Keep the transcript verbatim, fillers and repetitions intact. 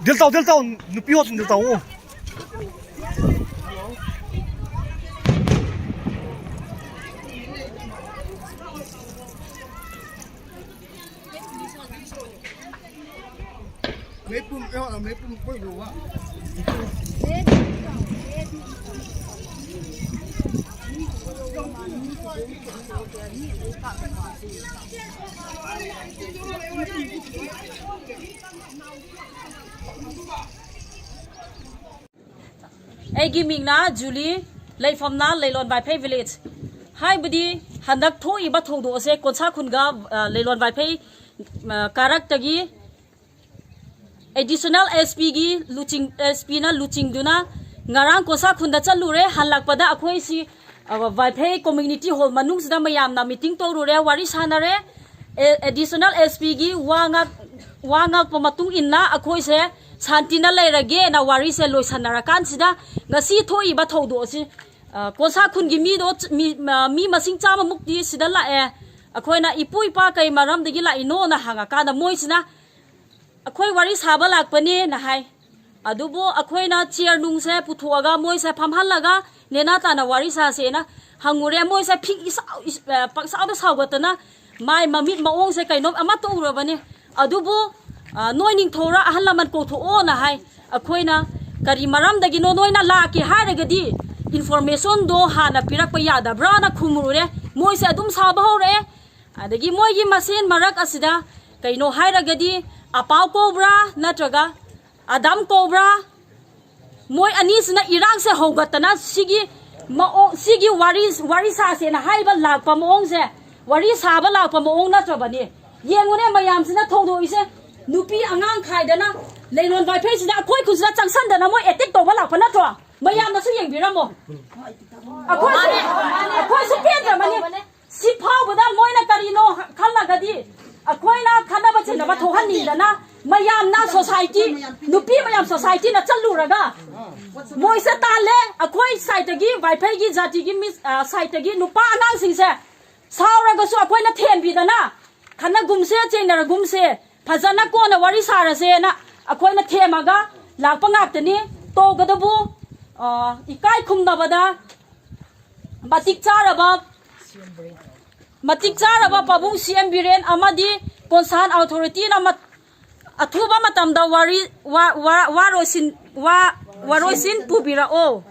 ꯗꯤꯜ ꯇꯧ, ꯗꯤꯜ ꯇꯧ, ꯅꯨꯄꯤ ꯍꯣ ꯗꯤꯜ ꯇꯧ꯫ ꯑꯩꯒꯤ ꯃꯤꯡꯅ ꯖꯨꯂꯤ, ꯂꯩꯐꯝꯅ ꯂꯩꯂꯣꯟ ꯋꯥꯏꯐꯩ ꯚꯤꯂꯦꯖ꯫ ꯍꯥꯏꯕꯗꯤ ꯍꯟꯗꯛ ꯊꯣꯛꯏꯕ ꯊꯧꯗꯣꯛ ꯑꯁꯦ ꯀꯣꯟꯁꯥ ꯈꯨꯟꯒ, ꯑ, ꯂꯩꯂꯣꯟ ꯋꯥꯏꯐꯩ, ꯑ, ꯀꯥꯔꯛꯇꯒꯤ ꯑꯦꯗꯤꯁꯅꯦꯜ ꯑꯦꯁ ꯄꯤꯒꯤ ꯂꯨꯆꯤꯡ-, ꯑꯦꯁ ꯄꯤꯅ ꯂꯨꯆꯤꯡꯗꯨꯅ ꯉꯔꯥꯡ ꯀꯣꯟꯁꯥ ꯈꯨꯟꯗ ꯆꯠꯂꯨꯔꯦ꯫ ꯍꯜꯂꯛꯄꯗ ꯑꯩꯈꯣꯏꯁꯤ, ꯑ, ꯋꯥꯏꯐꯩ ꯀꯝꯃ꯭ꯌꯨꯅꯤꯇꯤ ꯍꯣꯜ ꯃꯅꯨꯡꯁꯤꯗ ꯃꯌꯥꯝꯅ ꯃꯤꯇꯤꯡ ꯇꯧꯔꯨꯔꯦ, ꯋꯥꯔꯤ ꯁꯥꯟꯅꯔꯦ꯫ ꯑꯦ-, ꯑꯦꯗꯤꯁꯅꯦꯜ ꯑꯦꯁ ꯄꯤꯒꯤ ꯋꯥ ꯉꯥꯛ-, ꯋꯥ ꯉꯥꯛꯄ ꯃꯇꯨꯡ ꯏꯟꯅ ꯑꯩꯈꯣꯏꯁꯦ ꯁꯥꯟꯇꯤꯅ ꯂꯩꯔꯒꯦꯅ ꯋꯥꯔꯤꯁꯦ ꯂꯣꯏꯁꯟꯅꯔꯀꯥꯟꯁꯤꯗ ꯉꯁꯤ ꯊꯣꯛꯏꯕ ꯊꯧꯗꯣꯛ ꯑꯁꯤ, ꯑ, ꯀꯣꯟꯁꯥ ꯈꯨꯟꯒꯤ ꯃꯤꯗꯣ ꯆ-, ꯃꯤ, ꯑ, ꯃꯤ ꯃꯁꯤꯡ ꯆꯥꯝꯃꯃꯨꯛꯇꯤ ꯁꯤꯗ ꯂꯥꯛꯑꯦ꯫ ꯑꯩꯈꯣꯏꯅ "ꯏꯄꯨ ꯏꯄꯥ ꯀꯩ ꯃꯔꯝꯗꯒꯤ ꯂꯥꯛꯏꯅꯣꯅ?" ꯍꯪꯉꯀꯥꯟꯗ ꯃꯣꯏꯁꯤꯅ "ꯑꯩꯈꯣꯏ ꯋꯥꯔꯤ ꯁꯥꯕ ꯂꯥꯛꯄꯅꯦꯅ" ꯍꯥꯏ꯫ ꯑꯗꯨꯕꯨ ꯑꯩꯈꯣꯏꯅ ꯆꯤꯌꯔ ꯅꯨꯡꯁꯦ ꯄꯨꯊꯣꯛꯑꯒ ꯃꯣꯏꯁꯦ ꯐꯝꯍꯜꯂꯒ ꯅꯦꯅꯥ ꯇꯥꯅ ꯋꯥꯔꯤ ꯁꯥꯁꯦꯅ ꯍꯪꯉꯨꯔꯦ꯫ ꯃꯣꯏꯁꯦ ꯐꯤꯡ ꯏꯁꯥꯎ-, ꯏꯁ-, ꯑ, ꯄꯪꯁꯥꯎꯗ ꯁꯥꯎꯒꯠꯇꯅ ꯃꯥꯏ ꯃꯃꯤꯠ ꯃꯑꯣꯡꯁꯦ ꯀꯩꯅꯣꯝ ꯑꯃ ꯇꯧꯔꯕꯅꯦ꯫ ꯑꯗꯨꯕꯨ, ꯑ, "ꯅꯣꯏ ꯅꯤꯡꯊꯧꯔ ꯑꯍꯜ ꯂꯃꯟ ꯀꯧꯊꯣꯛꯑꯣꯅ" ꯍꯥꯏ꯫ ꯑꯩꯈꯣꯏꯅ "ꯀꯔꯤ ꯃꯔꯝꯗꯒꯤꯅꯣ ꯅꯣꯏꯅ ꯂꯥꯛꯀꯦ ꯍꯥꯏꯔꯒꯗꯤ ꯏꯟꯐꯣꯔꯃꯦꯁꯟꯗꯣ ꯍꯥꯟꯅ ꯄꯤꯔꯛꯄ ꯌꯥꯗꯕ꯭ꯔꯥꯅ?" ꯈꯨꯝꯃꯨꯔꯦ꯫ ꯃꯣꯏꯁꯦ ꯑꯗꯨꯝ ꯁꯥꯎꯕ ꯍꯧꯔꯛꯑꯦ꯫ ꯑꯗꯒꯤ ꯃꯣꯏꯒꯤ ꯃꯁꯦꯟ ꯃꯔꯛ ꯑꯁꯤꯗ ꯀꯩꯅꯣ ꯍꯥꯏꯔꯒꯗꯤ ꯑꯄꯥꯎ ꯀꯧꯕ꯭ꯔꯥ ꯅꯠꯇ꯭ꯔꯒ ꯑꯗꯥꯝ ꯀꯧꯕ꯭ꯔꯥ? ꯃꯣꯏ ꯑꯅꯤꯁꯤꯅ ꯏꯔꯥꯡꯁꯦ ꯍꯧꯒꯠꯇꯅ ꯁꯤꯒꯤ ꯃꯑꯣꯡ, ꯁꯤꯒꯤ ꯋꯥꯔꯤ, ꯋꯥꯔꯤ ꯁꯥꯁꯦꯅ ꯍꯥꯏꯕ ꯂꯥꯛꯄ ꯃꯑꯣꯡꯁꯦ, ꯋꯥꯔꯤ ꯁꯥꯕ ꯂꯥꯛꯄ ꯃꯑꯣꯡ ꯅꯠꯇ꯭ꯔꯕꯅꯤ꯫ ꯌꯦꯡꯉꯨꯅꯦ, ꯃꯌꯥꯝꯁꯤꯅ ꯊꯧꯗꯣꯛꯏꯁꯦ, ꯅꯨꯄꯤ ꯑꯉꯥꯡ ꯈꯥꯏꯗꯅ ꯂꯩꯔꯣꯟ ꯋꯥꯏꯐꯩꯁꯤꯗ ꯑꯩꯈꯣꯏ ꯈꯨꯟꯁꯤꯗ ꯆꯪꯁꯟꯗꯅ ꯃꯣꯏ ꯑꯦꯇꯦꯛ ꯇꯧꯕ ꯂꯥꯛꯄ ꯅꯠꯇ꯭ꯔꯣ? ꯃꯌꯥꯝꯅꯁꯨ ꯌꯦꯡꯕꯤꯔꯝꯃꯣ꯫ ꯑꯩꯈꯣꯏꯁꯨ, ꯑꯩꯈꯣꯏꯁꯨ ꯄꯦꯟꯗ꯭ꯔꯕꯅꯤ꯫ ꯁꯤ ꯐꯥꯎꯕꯗ ꯃꯣꯏꯅ ꯀꯔꯤꯅꯣ ꯈꯜꯂꯒꯗꯤ, ꯑꯩꯈꯣꯏꯅ ꯈꯠꯅꯕ ꯆꯩꯅꯕ ꯊꯣꯛꯍꯟꯅꯤꯡꯗꯅ ꯃꯌꯥꯝꯅ, ꯁꯣꯁꯥꯏꯇꯤ, ꯅꯨꯄꯤ ꯃꯌꯥꯝ ꯁꯣꯁꯥꯏꯇꯤꯅ ꯆꯠꯂꯨꯔꯒ ꯃꯣꯏꯁꯦ ꯇꯥꯜꯂꯦ꯫ ꯑꯩꯈꯣꯏ ꯁꯥꯏꯠꯇꯒꯤ, ꯋꯥꯏꯐꯩꯒꯤ ꯖꯥꯇꯤꯒꯤ ꯃꯤ, ꯑ, ꯁꯥꯏꯠꯇꯒꯤ ꯅꯨꯄꯥ ꯑꯉꯥꯡꯁꯤꯡꯁꯦ ꯁꯥꯎꯔꯒꯁꯨ ꯑꯩꯈꯣꯏꯅ ꯊꯦꯝꯕꯤꯗꯅ, ꯈꯠꯅꯒꯨꯝꯁꯦ, ꯆꯩꯅꯔꯒꯨꯝꯁꯦ, ꯐꯖꯅ ꯀꯣꯟꯅ ꯋꯥꯔꯤ ꯁꯥꯔꯁꯦꯅ ꯑꯩꯈꯣꯏꯅ ꯊꯦꯝꯃꯒ ꯂꯥꯛꯄ ꯉꯥꯛꯇꯅꯤ꯫ ꯇꯧꯒꯗꯕꯨ, ꯑ, ꯏꯀꯥꯏ ꯈꯨꯝꯅꯕꯗ ꯃꯇꯤꯛ ꯆꯥꯔꯕ, ꯃꯇꯤꯛ ꯆꯥꯔꯕ ꯄꯥꯕꯨꯡ ꯁꯤ ꯑꯦꯝ ꯕꯤꯔꯦꯟ ꯑꯃꯗꯤ ꯀꯣꯟꯁꯥꯟ ꯑꯣꯊꯣꯔꯤꯇꯤꯅ ꯃꯠ-, ꯑꯊꯨꯕ ꯃꯇꯝꯗ ꯋꯥꯔꯤ, ꯋꯥ-, ꯋꯥ-, ꯋꯥꯔꯣꯏꯁꯤꯟ, ꯋꯥ-, ꯋꯥꯔꯣꯏꯁꯤꯟ ꯄꯨꯕꯤꯔꯛꯑꯣ꯫